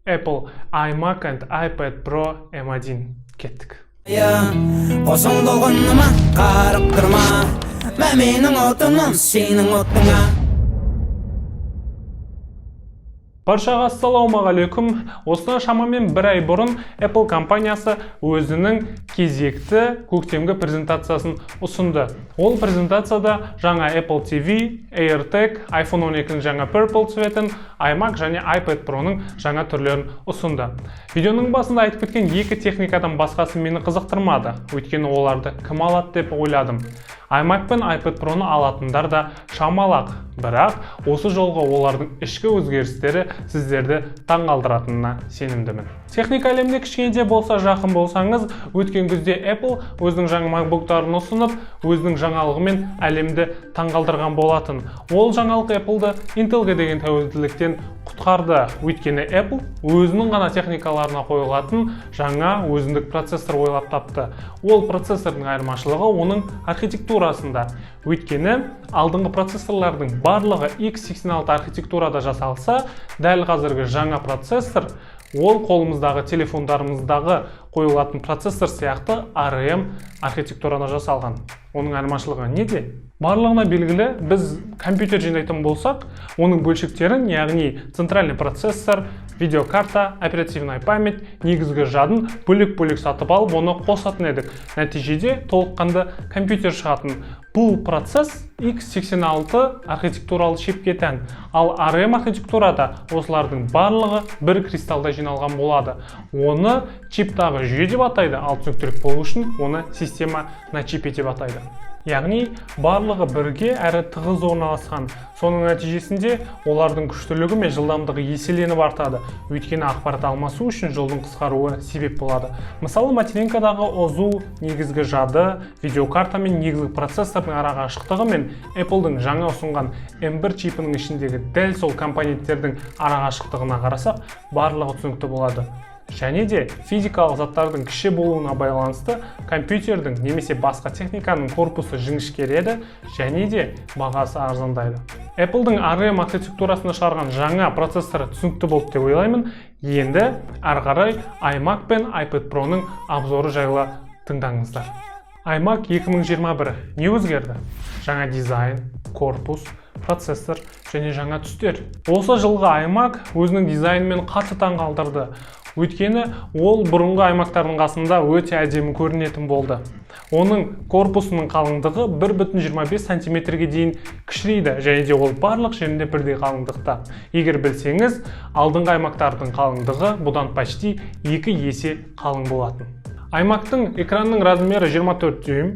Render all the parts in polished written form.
Apple iMac and iPad Pro M1. Кеттік. Қосың толқыныма қарап тұрма, мә, менің отыным сенің отыңа. Баршаға ассалаумағалейкум! Осыдан шамамен бір ай бұрын Apple компаниясы өзінің кезекті көктемгі презентациясын ұсынды. Ол презентацияда жаңа Apple TV, AirTag, iPhone 12-нің жаңа Purple цветін, iMac және iPad Pro-ның жаңа түрлерін ұсынды. Видеоның басында айтып кеткен екі техникадан басқасы мені қызықтырмады, өйткені оларды кім алады деп ойладым. iMac пен iPad Pro-ны алатындар да шамалы, бірақ осы жолғы олардың ішкі өзгерістері сіздерді таңғалдыратынына сенімдімін. Техника әлеміне кішкене де болса жақын болсаңыз, өткен күзде Apple өзінің жаңа MacBook'тарын ұсынып, өзінің жаңалығымен әлемді таңғалдырған болатын. Ол жаңалық Apple'ды Intel'ге деген тәуелділіктен құтқарды, өйткені Apple өзінің ғана техникаларына қойылатын жаңа өзіндік процессор ойлап тапты. Ол процессордың айырмашылығы оның архитектурасында, өйткені алдыңғы процессорлардың барлығы x86 архитектурада жасалса, дәл қазіргі жаңа процессор ол қолымыздағы телефондарымыздағы қойылатын процессор сияқты ARM архитектурада жасалған. Оның айырмашылығы неде? Барлығына белгілі, біз компьютер жинайтын болсақ, оның бөлшектерін, яғни центральный процессор, видеокарта, оперативная память, негізгі жадын бөлек-бөлек сатып алып, оны қосатын едік. Нәтижеде толыққанды компьютер шығатын. Бұл процесс x86 архитектуралы чипке тән, ал ARM архитектурада осылардың барлығы бір кристалда жиналған болады. Оны чиптағы жүйе деп атайды, ал түсініктірек болу үшін оны система на чипе деп атайды. Яғни барлығы бірге әрі тығыз орналасқан. Соның нәтижесінде олардың күштілігі мен жылдамдығы еселеніп артады, өйткені ақпарат алмасу үшін жолдың қысқаруы себеп болады. Мысалы, материнкадағы ОЗУ, негізгі жады, видеокарта мен негізгі процессордың арақашықтығы мен Apple'дың жаңа ұсынған M1 чипінің ішіндегі дәл сол компоненттердің арақашықтығына қарасақ, барлығы түсінікті болады. Және де физикалық заттардың кіші болуына байланысты компьютердің немесе басқа техниканың корпусы жіңішкереді және де бағасы арзандайды. Apple'дың ARM архитектурасында шығарған жаңа процессоры түсінікті болды деп ойлаймын. Енді ары қарай iMac пен iPad Pro-ның обзоры жайлы тыңдаңыздар. iMac 2021: не өзгерді? Жаңа дизайн, корпус, процессор және жаңа түстер. Осы жылғы iMac өзінің дизайнымен қатты таңғалдырды, өйткені ол бұрынғы iMac-тардың қасында өте әдемі көрінетін болды. Оның корпусының қалыңдығы 1,25 сантиметрге дейін кішірейді және де ол барлық жерінде бірдей қалыңдықта. Егер білсеңіз, алдыңғы iMac-тардың қалыңдығы бұдан почти 2 есе қалың болатын. iMac-тың экранның размері 24 дюйм.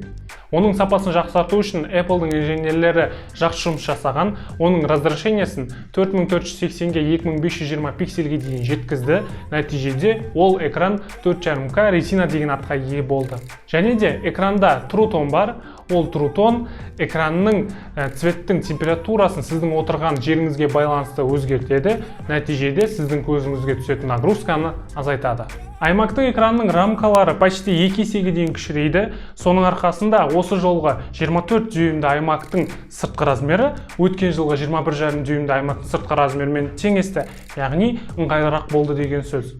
Оның сапасын жақсарту үшін Apple'дың инженерлері жақсы жұмыс жасаған. Оның разрешениесін 4480-ге 2520 пиксельге дейін жеткізді. Нәтижеде ол экран 4.5K Retina деген атқа ие болды. Және де экранда True Tone бар. Ол True Tone экранның цветтің температурасын сіздің отырған жеріңізге байланысты өзгертеді. Нәтижеде сіздің көзіңізге түсетін нагрузканы азайтады. iMac-тың экранының рамкалары почти 2 есеге дейін кішірейді. Соның арқасында осы жолғы 24 дюймді iMac-тың сыртқы размері өткен жылғы 21,5 дюймді iMac-тың сыртқы размерімен теңесті, яғни ыңғайлырақ болды деген сөз.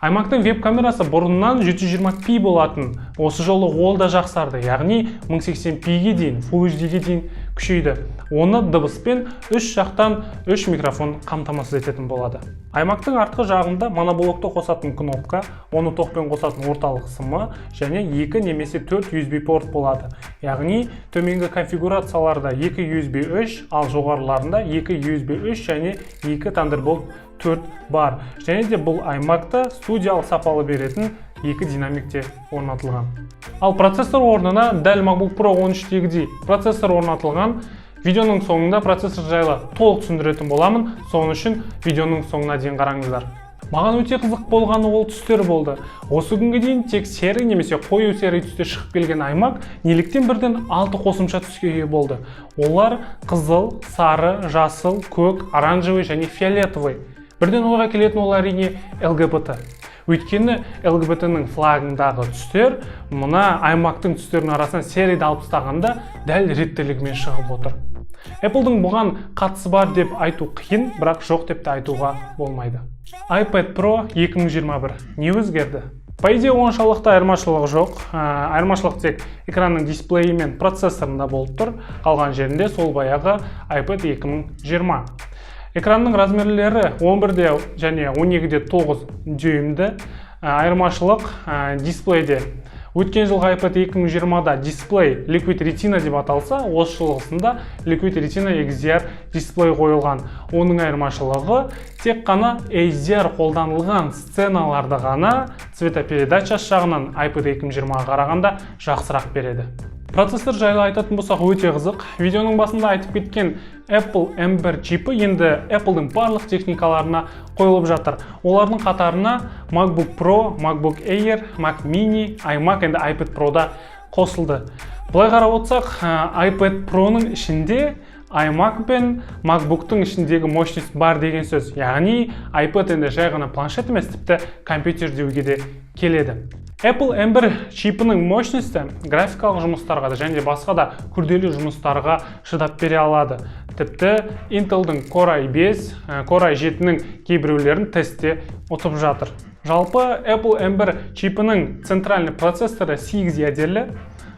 iMac-тың веб камерасы бұрыннан 720p болатын. Осы жолы ол да жақсарды, яғни 1080p-ге дейін, Full HD-ге дейін күшейді. Оны дыбыспен үш жақтан үш микрофон қамтамасыз ететін болады. iMac-тың артқы жағында моноблокты қосатын кнопка, оны токпен қосатын орталық сымы және 2 немесе 4 USB порт болады. Яғни төменгі конфигурацияларда 2 USB 3, ал жоғарыларында 2 USB 3 және 2 Thunderbolt 4 бар. Және де бұл iMac-та студиялық сапалы беретін екі динамик те орнатылған. Ал процессор орнына дәл MacBook Pro 13-тегідей процессор орнатылған. Видеоның соңында процессор жайлы толық түсіндіретін боламын, соның үшін видеоның соңына дейін қараңыздар. Маған өте қызық болғаны ол түстер болды. Осы күнге дейін тек серый немесе қою серый түсте шығып келген iMac неліктен бірден алты қосымша түске ие болды? Олар: қызыл, сары, жасыл, көк, оранжевый және фиолетовый. Бірден ойға келетін ол, әрине, ЛГБТ, өйткені ЛГБТ-ның флагындағы түстер мына iMac-тың түстерінің арасынан серыйды алып тастағанда дәл реттілігімен шығып отыр. Apple'дың бұған қатысы бар деп айту қиын, бірақ жоқ деп те айтуға болмайды. iPad Pro 2021, не өзгерді? По идее, оншалықты айырмашылық жоқ. Айырмашылық тек экранның дисплейі мен процессорында болып тұр, қалған жерінде сол баяғы iPad 2020. Экранның размерлері 11-де және 12-де 9 дюймді. Айырмашылық дисплейде. Өткен жылғы iPad 2020-да дисплей Liquid Retina деп аталса, осы жылғысында Liquid Retina XDR дисплей қойылған. Оның айырмашылығы тек қана HDR қолданылған сценаларды ғана цветопередачасы жағынан iPad 2020-ға қарағанда жақсырақ береді. Процессор жайлы айтатын болсақ, өте қызық. Видеоның басында айтып кеткен Apple M1 чипі енді Apple'дың барлық техникаларына қойылып жатыр. Олардың қатарына MacBook Pro, MacBook Air, Mac Mini, iMac, енді iPad Pro да қосылды. Былай қарап отырсақ, iPad Pro'ның ішінде iMac пен MacBook'тың ішіндегі мощность бар деген сөз. Яғни iPad енді жай ғана планшет емес, тіпті компьютер деуге де келеді. Apple M1 чипінің мощности графикалық жұмыстарға да және де басқа да күрделі жұмыстарға шыдап бере алады. Тіпті Intel'дың Core i5, Core i7-нің кейбіреулерін тестте ұтып жатыр. Жалпы Apple M1 чипінің центральный процессоры 8 ядерлі.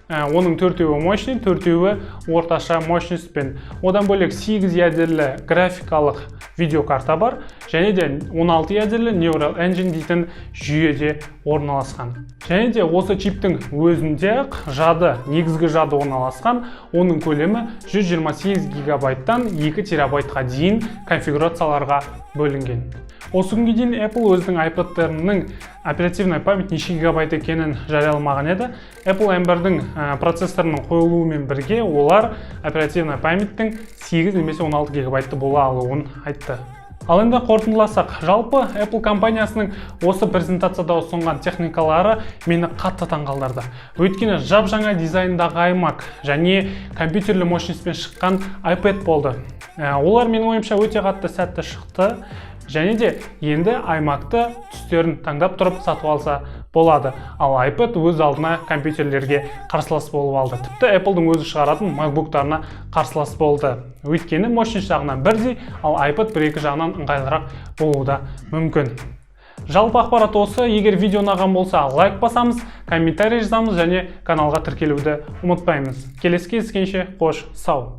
Оның төртеуі мощный, төртеуі орташа мощностьпен. Одан бөлек 8 ядерлі графикалық видеокарта бар және де 16 ядерлі Neural Engine дейтін жүйеде орналасқан. Және де осы чиптің өзінде ақ жады, негізгі жады орналасқан. Оның көлемі 128 гигабайттан 2 терабайтқа дейін конфигурацияларға бөлінген. Осы күнге дейін Apple өзінің iPad'терінің оперативная память неше гигабайт екенін жарияламаған еді. Apple M1-дің процессорының қойылуымен бірге олар оперативная памяттің 8 немесе 16 гигабайтты бола алуын айтты. Ал енді қорытындыласақ, жалпы Apple компаниясының осы презентацияда ұсынған техникалары мені қатты таңғалдырды. Өйткені жап жаңа дизайндағы iMac және компьютерлі мощностьпен шыққан iPad болды. Олар менің ойымша өте қатты сәтті шықты және де енді iMac-ты түстерін таңдап тұрып сатып алса болады. Ал iPad өз алдына компьютерлерге қарсылас болып алды. Тіпті Apple'дың өзі шығаратын MacBook'тарына қарсылас болды. Өйткені мощность жағынан бірдей, ал iPad бір-екі жағынан ыңғайлырақ болуы да мүмкін. Жалпы ақпарат осы. Егер видео ұнаған болса, лайк басамыз, комментарий жазамыз және каналға тіркелуді ұмытпаймыз. Келесі кездескенше, қош сау.